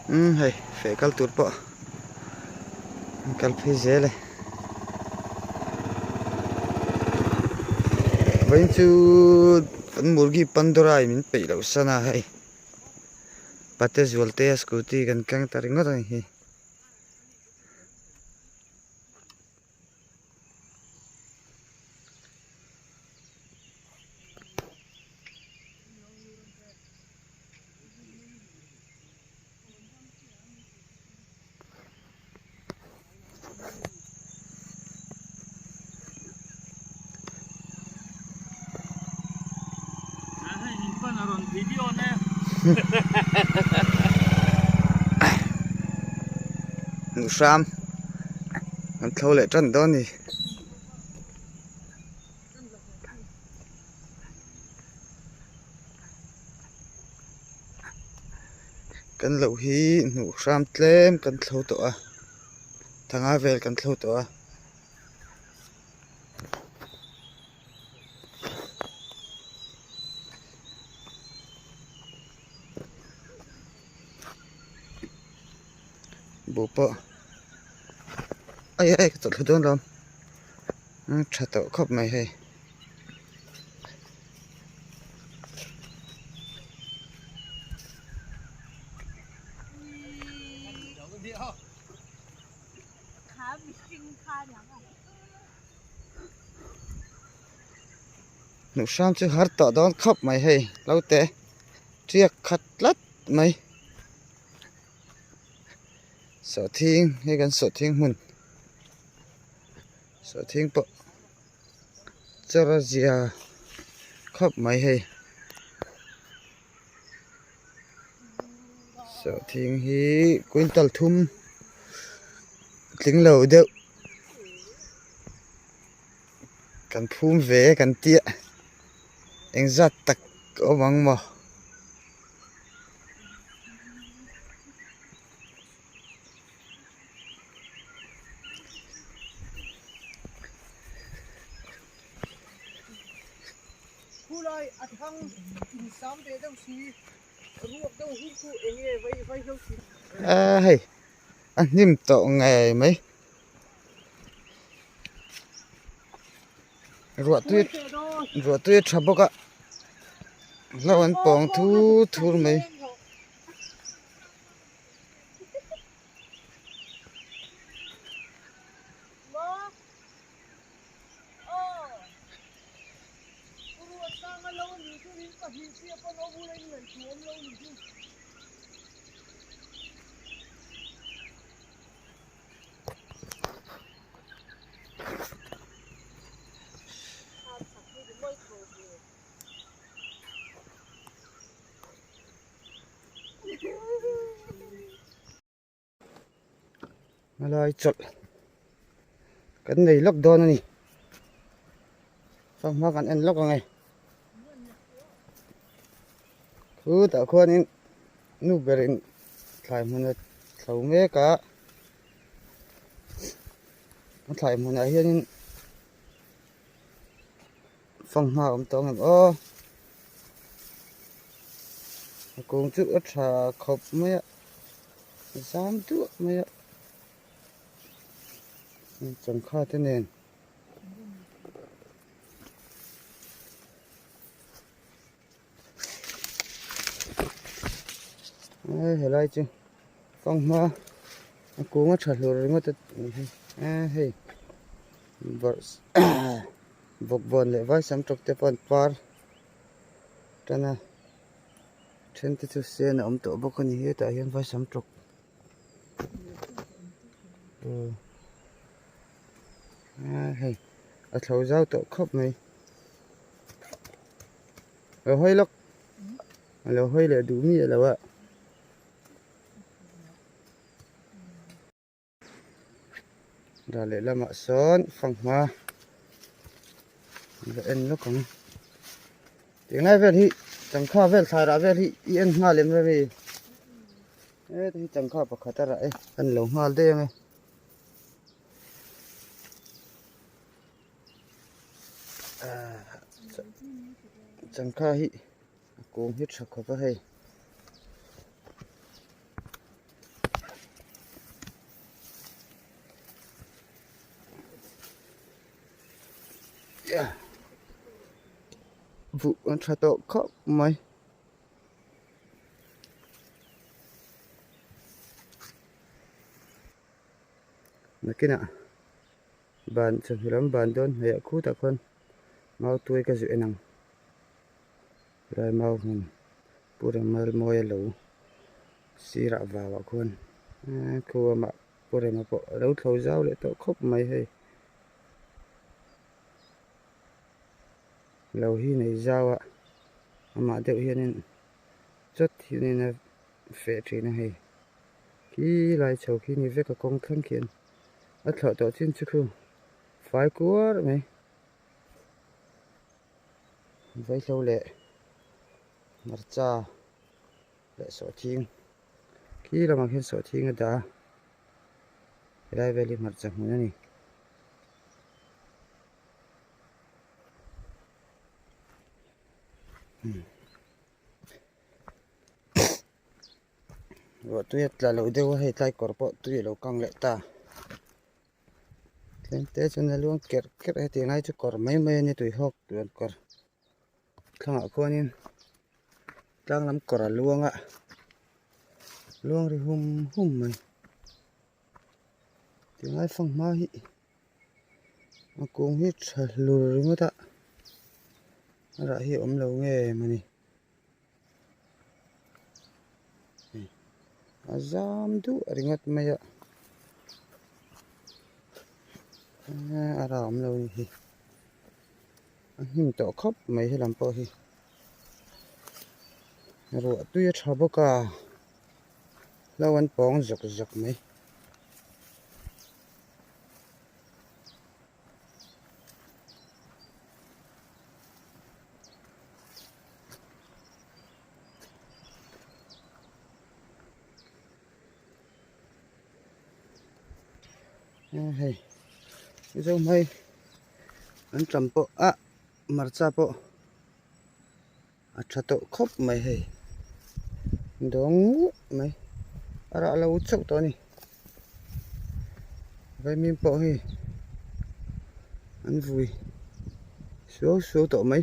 Umm hei feh kal tur pawh an kal phei zel e. Vawiin chu kan murgi Pandora in min peih loh san a hei pate zualte a scooty kan keng ta ringawt a ni hi. Hmuh hram an thlo leh tan dawn a ni. Kan loh hi hnuh hram tlem kan thlo tawh a thanga vel kan thlo tawh a. Buh pawh ai ai ka chawlh thla dawn lo tha tawh khawp mai hei. Hnuh hram chu har tawh dawn khawp mai hei lo te tiak khat tlat mai sawhthing hei kan sawhthing hmun sawhthing pawh chawr a zia khawp mai hei sawhthing hi quintal thum tling lo deuh kan phum ve kan tia engzat tak awm ang maw. Khulai a thang insam ve deuh si ruak deuh hi chu enge vai vai deuh si. A hei a hnim tawh ngei mai ruah tui ruah tui a tha bawk a hlo an pawng thur thur mai. Helai chawlh kan nei lawk dawn a ni fanghma kan en lawk ang e khutah khuanin nu berin thlai hmun a thlo mek a a thlai hmunah hianin fanghma a awm tawh ang em aw a kung chu a tha khawp mai a zam duah mai a changkha te nen helai chu fanghma a kung a tha hlur ringawt a a hei bawkbawn leh vaisam tawk te pawh an par tan a then te chu sen a awm tawh bawk a ni hetah hian vaisam tawk hei a thlo zau tawh khawp mai lo hawi lawk a lo hawi leh duh miah lo a. Dah leh lamah sawn fanghma an va en lawk ang tinglai vel hi changkha vel thlai rah vel hi i en nghal em remi heta hi changkha pakhat a rah e kan lo nghal daih ang e. Changkha hi a kung hi tha khawp a hei. Buh an tha tawh khawp mai. Nakinah ban chawhnu lam ban dawn hnaihah khutah khuan mau tuai ka zuh en ang. Helai mau hmun Pu Remmalmawia lo sirah vauah khuan eee khu amah Pu Rema pawh a lo thlo zau leh tawh khawp mai hei. Lo hi nei zau a amah deuh hianin chawt hianin a feh thin a hei khi lai chho khi ni vek a kawng thleng khian a thlawh tawh chin chu khu fai kuar mai vaihlo leh hmarcha leh sawhthing khi lamah khian sawhthing a dah a helai vel hi hmarcha hmun a ni. Ruah tui a tla loh deuh a hei tlai kawr pawh tui a lo kang leh ta tlem te chuan a luang kerh kerh hetiang lai chu kawr mai mai a nia tuihawk tluan kawr thlangah khuanin tlang lam kawr a luang a luang ri hum hum mai tinglai fanghma hi. A kung hi tha hlur ringawt a a rah hi a awm lo nge mawni a zam duh ringawt mai a a rah a awm lo anih hi a hnim tawh khawp mai helam pawh hi ruah tui a tha bawk a hlo an pawng zawk zawk mai. Hei mizo hmai an tam pawh ah hmarcha pawh a tha tawh khawp mai hei dawng nguah mai a rah lo chauh tawh a ni vaimim pawh hei an vui suau suau tawh mai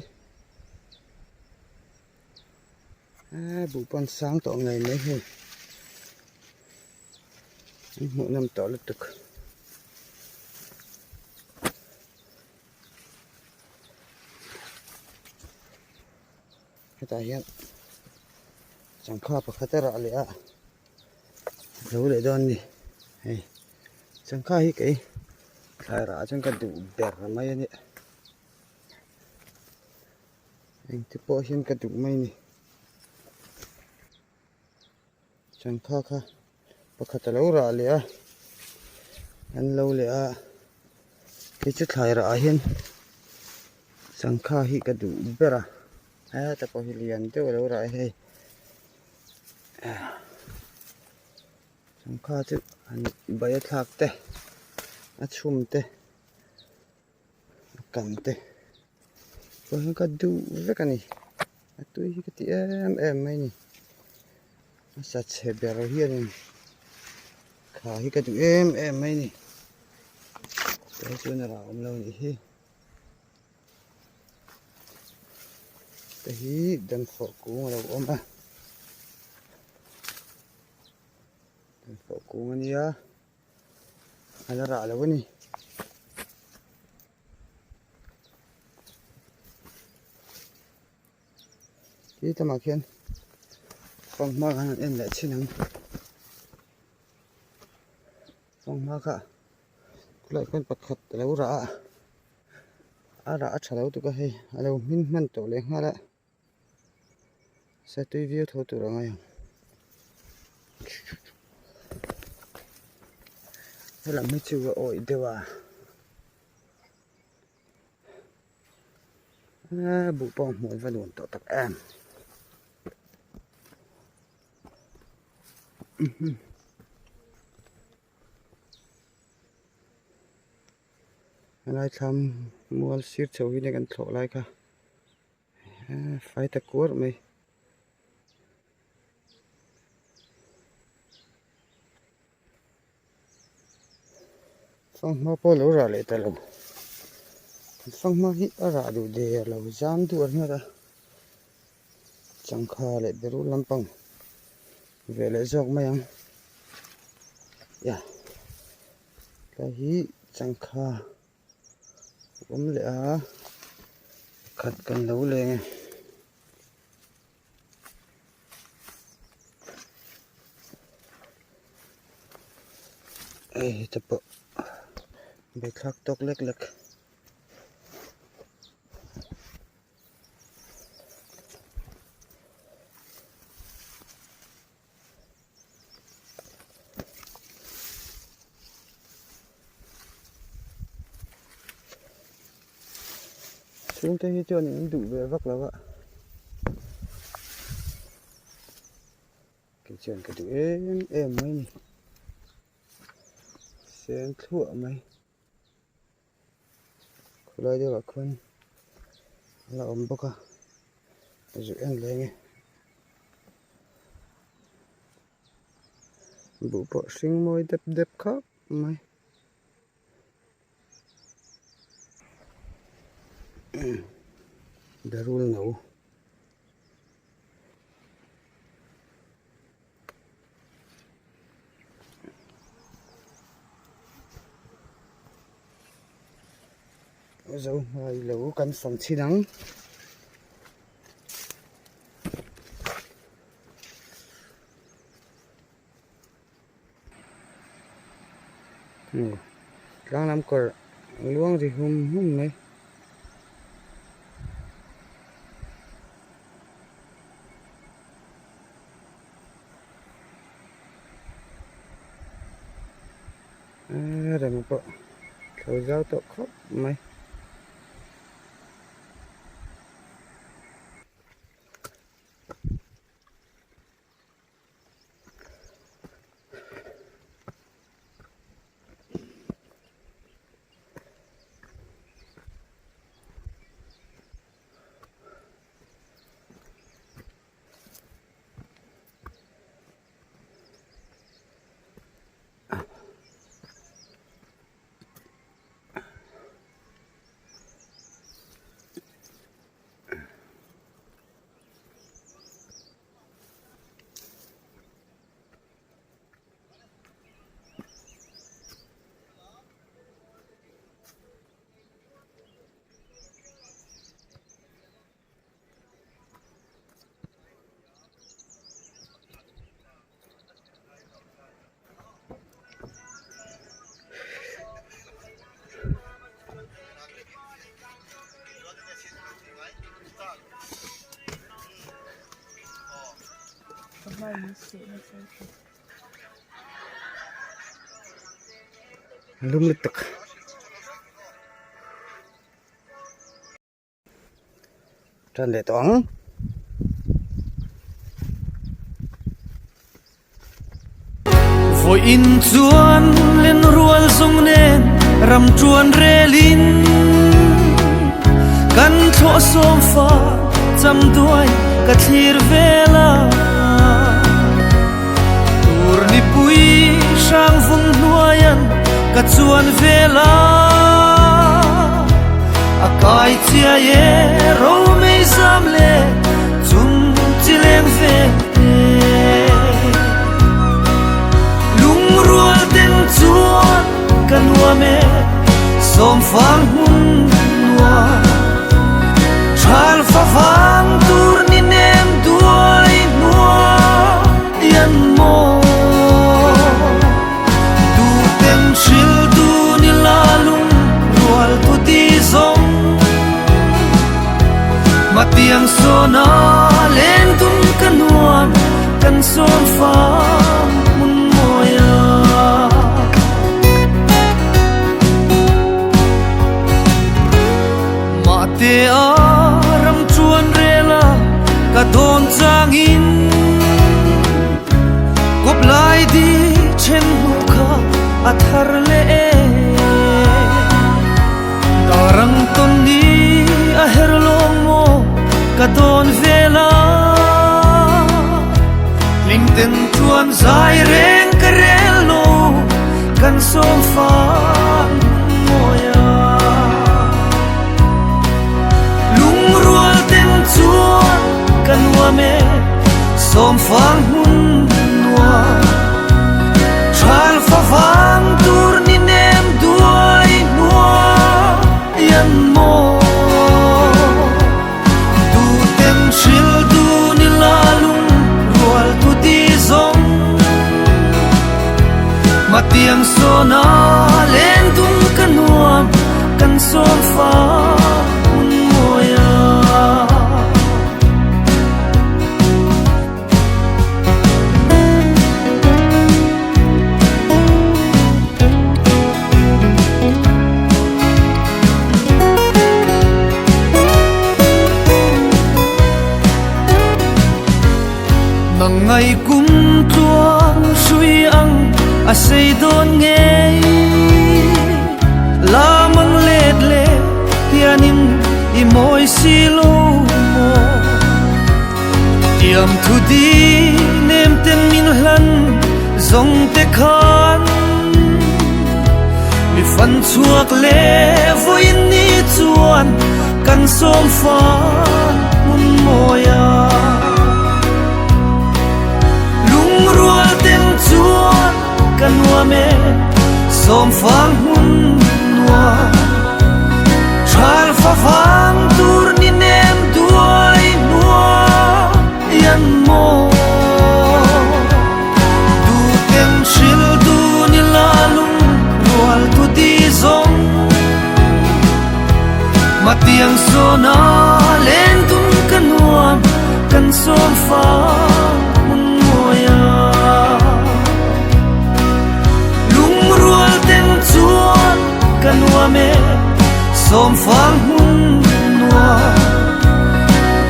eee buh pawn sang tawh ngei mai hei an hmuh nawm tawh lutuk. Hetah hian sangha pakhat a rah leh a lo leh dawn a ni hei sangha hi kei thlai rah ah chuan ka duh ber mai a nia engti pawh hian ka duh mai a ni sangha kha pakhat a lo rah leh a an lo leh a kei chu thlai rah ah hian sangha hi ka duh ber a heta pawh hi lian deuh a lo rah a hei sangha chu an bai a thlak te a chhum te a kan te pawh hi ka duh vek a ni a tui hi ka ti em em mai a ni a sa chhe ber hianin kha hi ka duh em em mai a ni tah chuan a rah awm lo a nih hi te hi danfawh kung a lo awm a danfawh kung a nia. A la rah lo a ni. Ti tamah khian fanghma khan an en leh chhin ang. Fanghma kha khulaiah khuan pakhat a lo rah a, a rah a tha lo tuk a hei a lo hmin hman tawh leh nghal a. Satui viau tho tur a ngai ang. Helam hi chu a awih deuh a. Eee buh pawh hmuh an va nuam tawh tak em. Helai thlam mual sir chho hi kan thlawh lai kha. Fai ta kuar mai. Fanghma pawh lo rah leh ta lo. Fanghma hi a rah duh der lo zam duar hnawt a changkha leh berul lampang ve leh zawk mai ang ya tlai hi changkha awm leh a pakhat kan lo leng e. Hei heta pawh buaithlak tawk lek lek. Chhungte hi chuan in duh ve vak lo a kei chuan ka duh em em mai a ni sen thluah mai khawlai deuhah khuan a la awm bawk a zu en leng e. Buh pawh hring mawi dep dep khawp mai. Berul no. Zo hmai lo kan fang chhin ang. Tlang lam kawr luang ri hum hum mai. Rem pawh thlo zau tawh khawp mai. Lum lutuk. Tan leh tawh ang. Vawiin chuan len rual zawng nen ram tuan relin kan thlawh sawm fa cham duai ka thlir vel a tur nipui hrang vung hnuaian ka chuan vel a a kai chiai e ro mei zam le chung chi leng ve te lungrual ten chuan ka nuam e sawm fang hmun nuam thal fa vang tur ni nem duai hnuai an maw tu ten hril tu ni la lung rual tu ti zawng Matiang sawna len dun ka nuam kan sawm fam hmun mawia. Mahte a ram chuan rela ka dawn changin kawp lai di then hnu kha a thar leh e. Darang tawn ni a her lawng maw ka dawn vel a Hlim ten chuan zai reng ka rel lo kan sawm fang mawi a. ka nuam e sawmfang hmun nuam Thal fa vang tur ni nem duai hnuai an maw Tu ten hril dun ila lung rual tu ti zawng Matiang sawna len tum ka nuam kan sawm fa hun mawi a. Mangai kum tluang hrui ang a sei dawn ngei Lam ang let leh hianin i mawi si lo maw Tiam thu di nem ten min hlan zawng te khan Mi fan chhuak leh vawiin ni chuan kan sawm fan hmun mawi a. Lungrual ten chuan ka nuam e sawm fang hmun nuam Thal fa vang tur ni nem duai hnuai an maw Du ten hril dun ila lung rual tu ti zawng Matiang sawna len dun ka nuam kan sawm fang hmun mawi a. Lungrual ten chuan ka nuam e sawm fang hmun nuam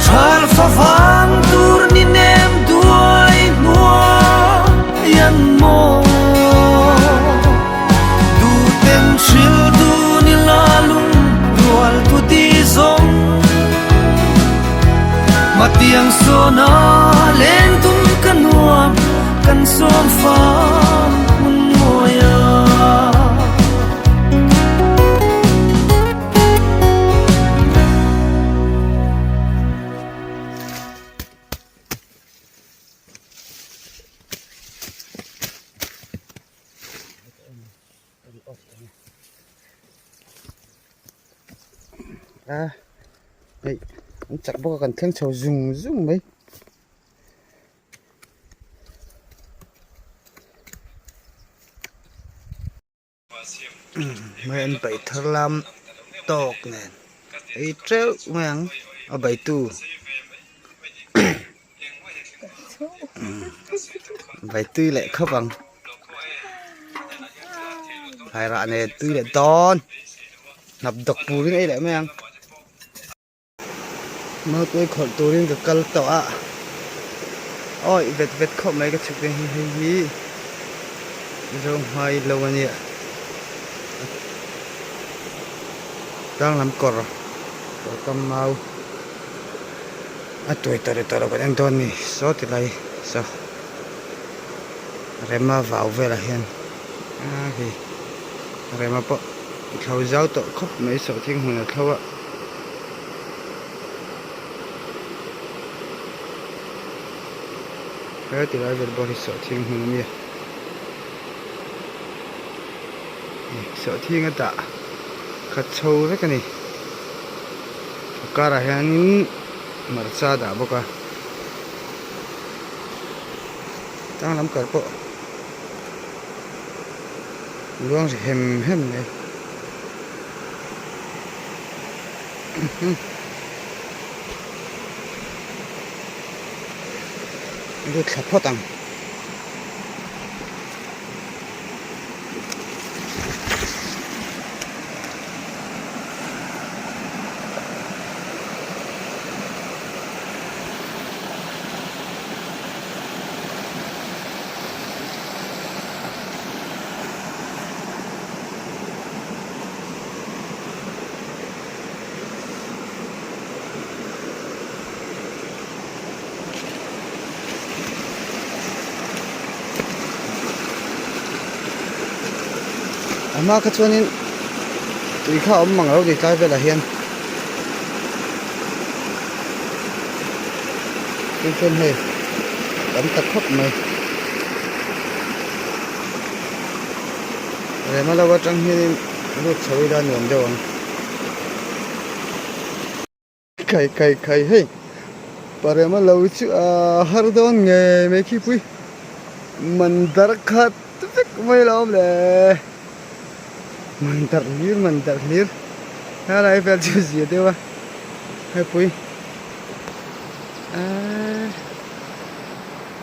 Thal fa vang tur ni nem duai hnuai an maw Du ten hril dun ila lung rual tu ti zawng Matiang sawna len tum ka nuam kan sawm fam hmun mawi a. A hei an chak bawk a kan thleng chho zung zung mai. Hmai an paih thar lam tawk nen ei teuh mai ang a baitu bai tui leh khawp ang thlai rah nen tui leh dawn hnap dawk turin ei leh mai ang. Mautui khawlh turin ka kal tawh a awi vet vet khawp mai ka chhuk hi hei hi Zohmai lo a nia tlang lam kawr kawr kam mau a tuai tawh leh tawh loh kan en dawn a ni saw ti lai saw rema vau velah hian a hei rema pawh a thlo zau tawh khawp mai sawhthing hmun a thlo a. He ti lai vel pawh hi sawhthing hmun a nia sawhthing a dah khat chho vek a ni a karah hianin hmarcha a dah bawk a tlang lam kar pawh luang ri hem hem mai. Lut thla phawt ang. A hma kha chuanin tui kha a awm mang lo ni tlai velah hian. Tin chuan hei tam ta khawp mai. Rema lo atang hianin lut chho ila nuam deuh ang. Khai khai khai hei parema lo chu a har dawn ngei mai khi pui mandar khat vek mai lo awm le mandar hlir mandar hlir helai vel chu zia deuh a hei pui aaa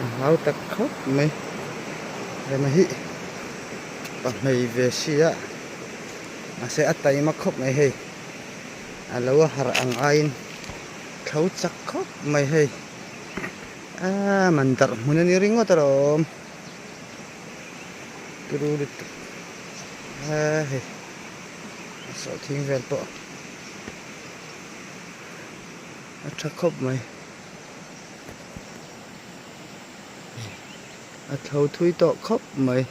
a hlau tak khawp mai rema hi pahmei ve sia mahse a taima khawp mai hei. A lo harh ang aiin tho chak khawp mai hei aaa man darh hmun a ni ringawt alawm turu lutuk aa hei a sawhthing vel pawh a tha khawp mai a tho thui tawh khawp mai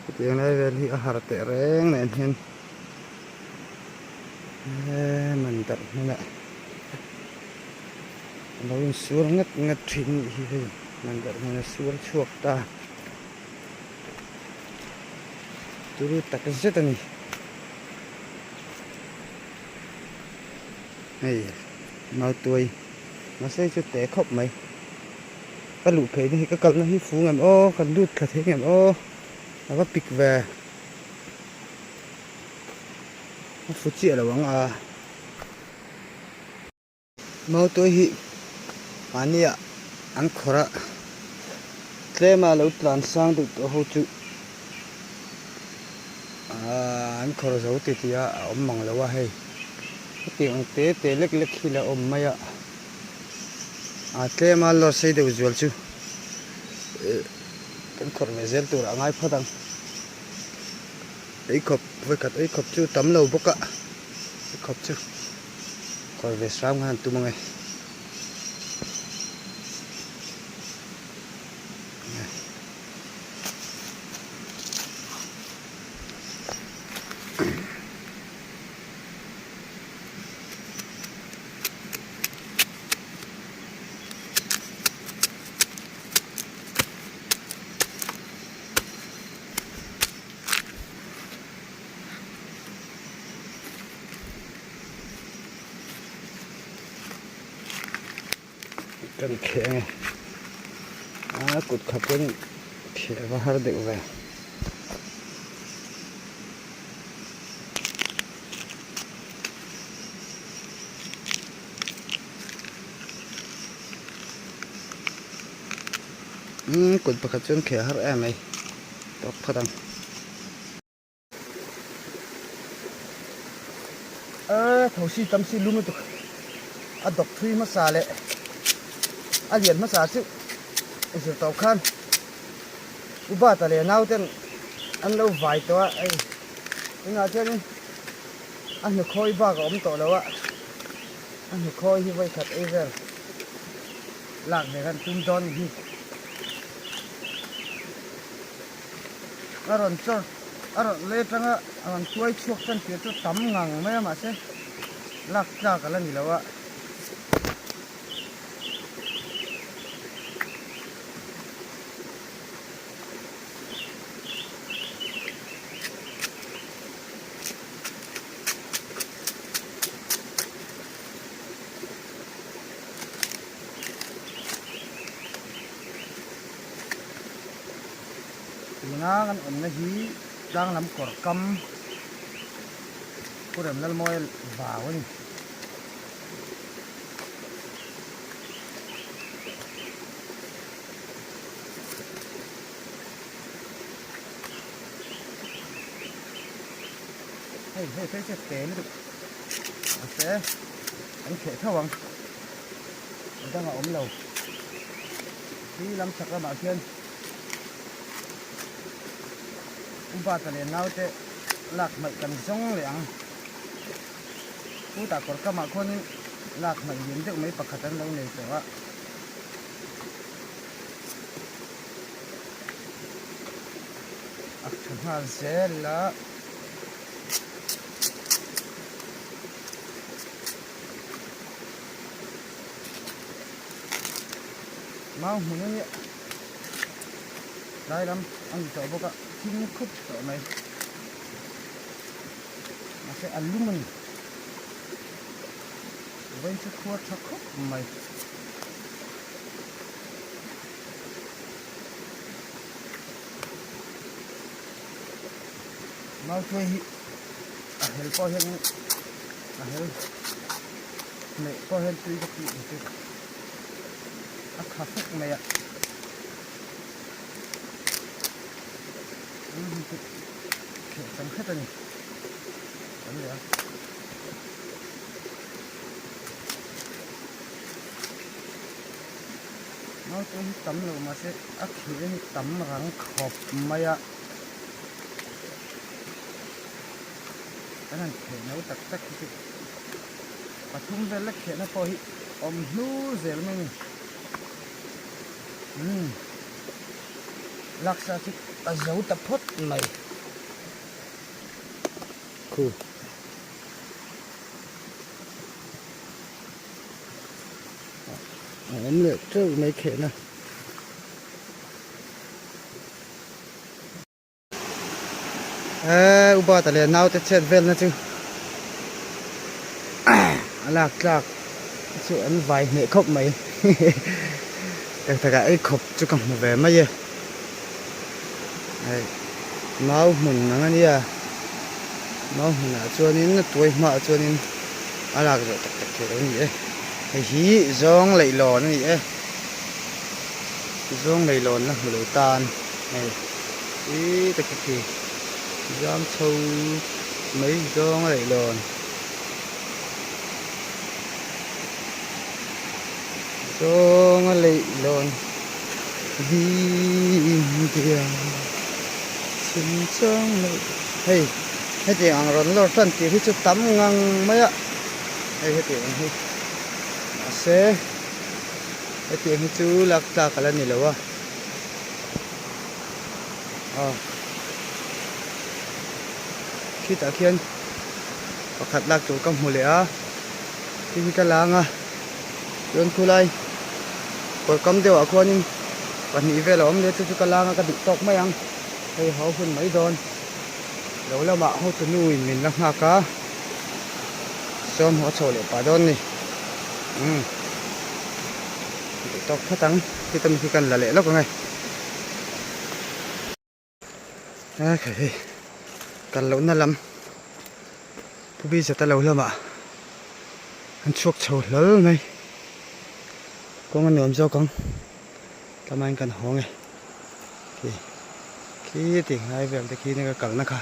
hetiang lai vel hi a harh teh reng nen hian. Eee man darh hmunah a lo insual ngat ngat thin anih hi hei man darh hmun a sual chhuak ta turu tak zet a ni hei mautuai mahse chu te khawp mai ka luh phei na hi ka kalna hi fung em aw kan lut thla thei ngem aw a va pik ve. A fu chiah lo ang a. Mautuai hi mahnia an khawrh a, tlema lo tlan sang deuh tawh ho chu aaa an khawrh zo ti tih a a awm mang lo a hei. Hetiang ang te te lek lek hi la awm mai a, aa tlema lawr sei deuh zual chu kan khawrh ve zel tur a ngai phawt ang. Eikhawp vawikhat eikhawp chu tam lo bawk a eikhawp chu kawr ve hram khan an tum ang e. Kan kheh ange a kut khat chuan kheh va har deuh ve. Umm kut pakhat chuan kheh har em mai tawk phawt ang. A tho si tam si lum lutuk a dawk thui hmasa leh a lian hmasa chu zir tawp khan u Bata leh nauten an lo vai tawh a hei tunah chuanin a hnukhawi bak a awm tawh lo a a hnukhawi hi vawikhat ei vel lak ve khan tum dawn hi. A rawn chawr a rawn lei atanga a rawn tuai chhuak tan tir chu tam ngang mai a mahse lak tlak a la ni lo a. Tuna kan awmna hi tlang lam kawr kam Pu Remlalmawia vau a ni. Hei hei phei chu te lutuk mahse an kheh tho ang a dang a awm lo khi lam chhak lamah khian Upa leh naute lak hmaih kan zawng leh ang chutah kawr kamah khuanin lak hmaih lian deuh mai pakhat an lo nei tawh a. A tha nghal zel a. Mau hmun a nia tlai lam a ni tawh bawk a thim khup tawh mai mahse a lum a ni vawiin chu khua tha khawp mai. Mautuai hi a hel pawh hian a hel hmeh pawh hian tui ka tih ang chu a kha fek mai a hei chu kheh chang hret a ni kan leh a. Mautuai hi tam lo mahse a kheh hi tam rang khawp mai a. Kan han kheh no tak tak hi chu pathum vel la khehna pawh hi awm hnu zel mai a ni. Umm laksa chu a zo ta phawt mai. Khu. A awm leh teuh mai khehna. Eee u bata leh naute chhet velna chu a lak tlak chu an vai hneh khawp mai tak takah ei khawp chu ka hmu ve mai e hei mau hmun ang a nia mau hmunah chuanin a tuai hmaah chuanin a lak zawh tak tak theih lo a ni e hei hi zawng leihlawn a ni e. Zawng leilawn la hmu lo tan hei ih te khi khi zam chho mai zawng a leihlawn zawng a leihlawn ding chim chuang lo hei hetiang ang rawn lawr tan tih hi chu tam ngang mai a hei hetiang ang hi mahse. Hetiang hi chu lak tlak a la ni lo a aw khitah khian pakhat lak tur ka hmu leh a khi hi ka lang a chuan khulai kawr kam deuhah khuanin pahnih vel a awm leh chu chu ka lang a ka duh tawk mai ang hei haw hun mai dawn lo lamah hotu nu in min la nghak a. Sawm haw chho leh pah dawn ni umm duh tawk phawt ang khita mi khi kan la leh lawk ang e a kha hei kal loh na lam pu bi zata lo lamah an chhuak chho hlawl mai kawng a nuam zawk ang tlamain kan hawng e khi khi ti ngai vel te khi ka kalna kha.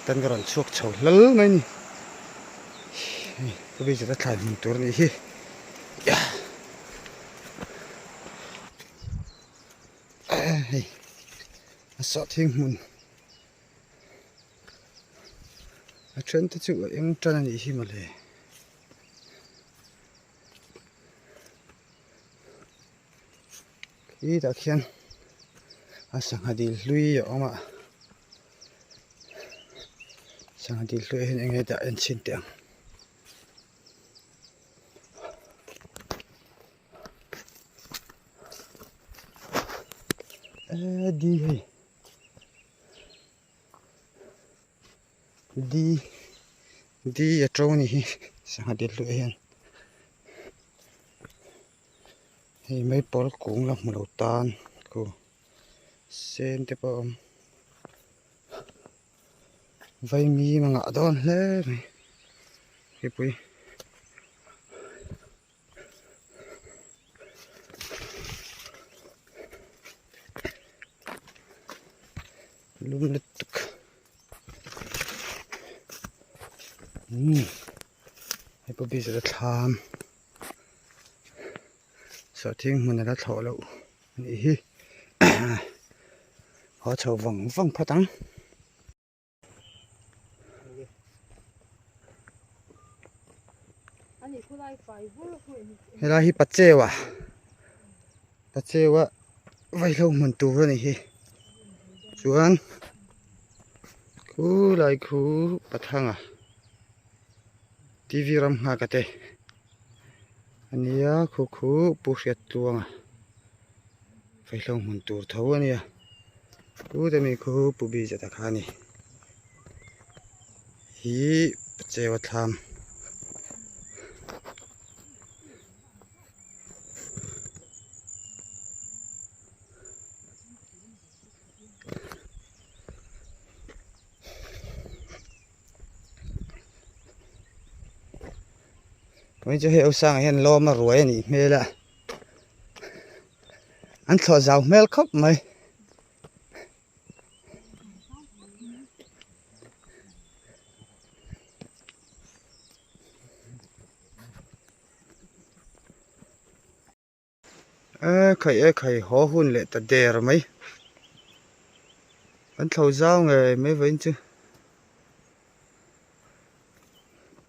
Tan ka rawn chhuak chho hlal mai ni. Hei ka bik zet a thlai hmun tur anih hi. Hei a sawhthing hmun a then te chu a eng tan anih hi mawle. Khitah khian a sangha dil hlui a awm a. Sangha dil hluah hian eng nge dah en chhin teh ang. Eee di hei di di a to a ni hi sangha dil hluah hian hei meipawl kung la hmu lo tan khu. Sen te pawh a awm vaimim a ngah dawn hle mai mipui lum lutuk umm hei pawh bik zet a thlam sawhthing hmun a la thlawh loh. Anih hi haw chho vang vang phawt ang. Helai hi Pacheua Pacheua vaihlo hmun tur a ni hi chuan khulai khu Pathanga T V ram nghak a te a nia khu khu Pu Hriattluanga. Vaihlo hmun tur tho a nia Pu te mi khu Pu Bizata kha a ni hi Pacheua thlam. Mai chu hei Osanga hian lawm a ruai a nih hmel a an thlawh zau hmel khawp mai. E khai e khai haw hun leh ta der mai an thlo zau ngei mai vawiin chu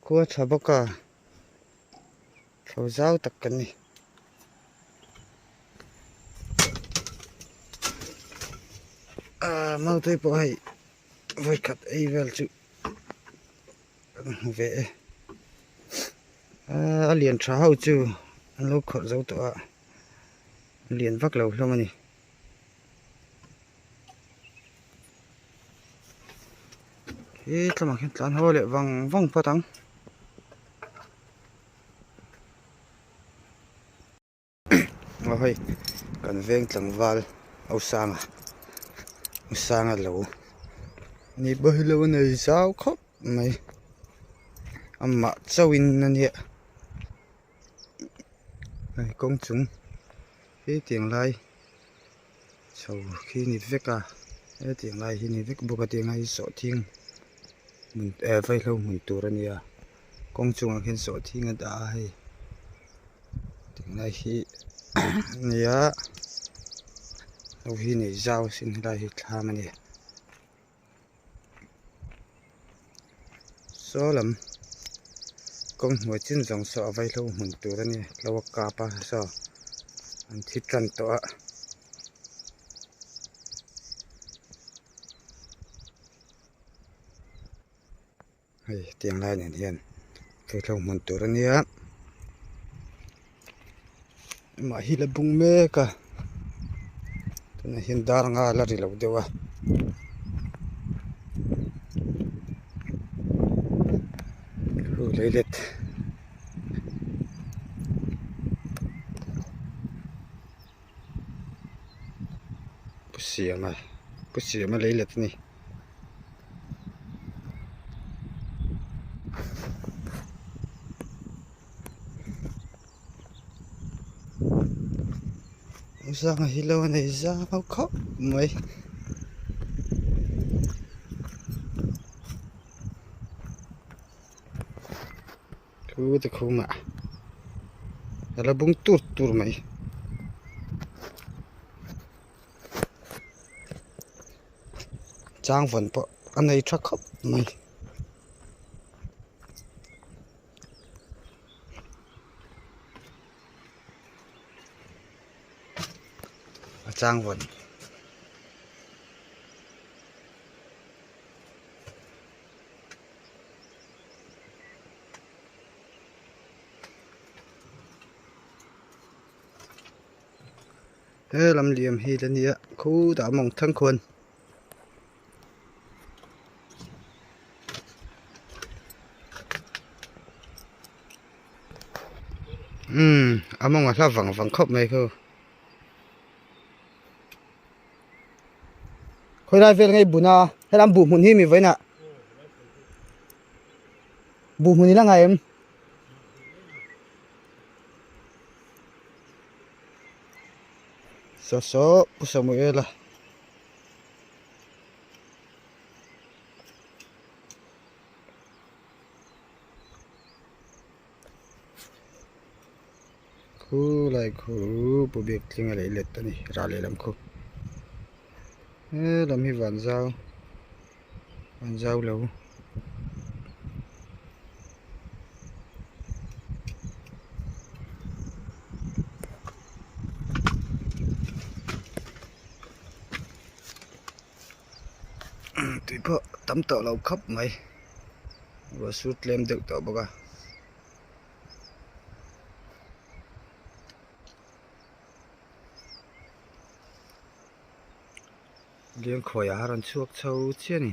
khua tha bawk a thlo zau tak kan ni. Ahh mautui pawh hei vawikhat ei vel chu kan hmu ve e a lian tha ho chu an lo khawrh zo tawh a a lian vak lo hlawm a ni. He tlamah khian tlan haw leh vang vang phawt ang. Aw hei kan veng tlangval Osanga Osanga lo ni pawh hi lo a nei zau khawp mai amah chauhin a nia hei kawng chung hetiang lai chho khi ni vek a hetiang lai hi ni vek bawk a tiang lai hi sawhthing eh vaihlo hmun tur a nia kawng chungah khian sawhthing a dah a hei. Tunlai hi nia ho hi nei zau sin helai hi thlam a ni saw lam kawng hnuai chin zawng saw a vaihlo hmun tur a ni lo a kap a saw an thi tan tawh a. Hei tiang lai nen hian thuthleng hmun tur a nia amah hi la bung mek a tunah hian dar anga la ri lo deuh a. Leilet. Pu Siama Pu Siama leilet a ni. Zanga hi lo a nei zau khawp mai. Thu te khumah a la bung tur tur mai. Chang vawn pawh a nei tha khawp mai. A chang vawn. He lam liam hi la nia khutah a mawng thang khuan. Umm a mawng a hla vang vang khawp mai khu. Khawi lai vel nge i bun a helam buh hmun hi mi vawiinah buh hmun i la ngai em? Saw saw Pu Samuela. Khu lai khu pu biak tling a lei let a ni rah lehlam khu helam hi van zau van zau lo. Tui pawh tam tawh lo khawp mai ruah sur tlem deuh tawh bawk a. Liangkhawiah a rawn chhuak chho chiah a ni.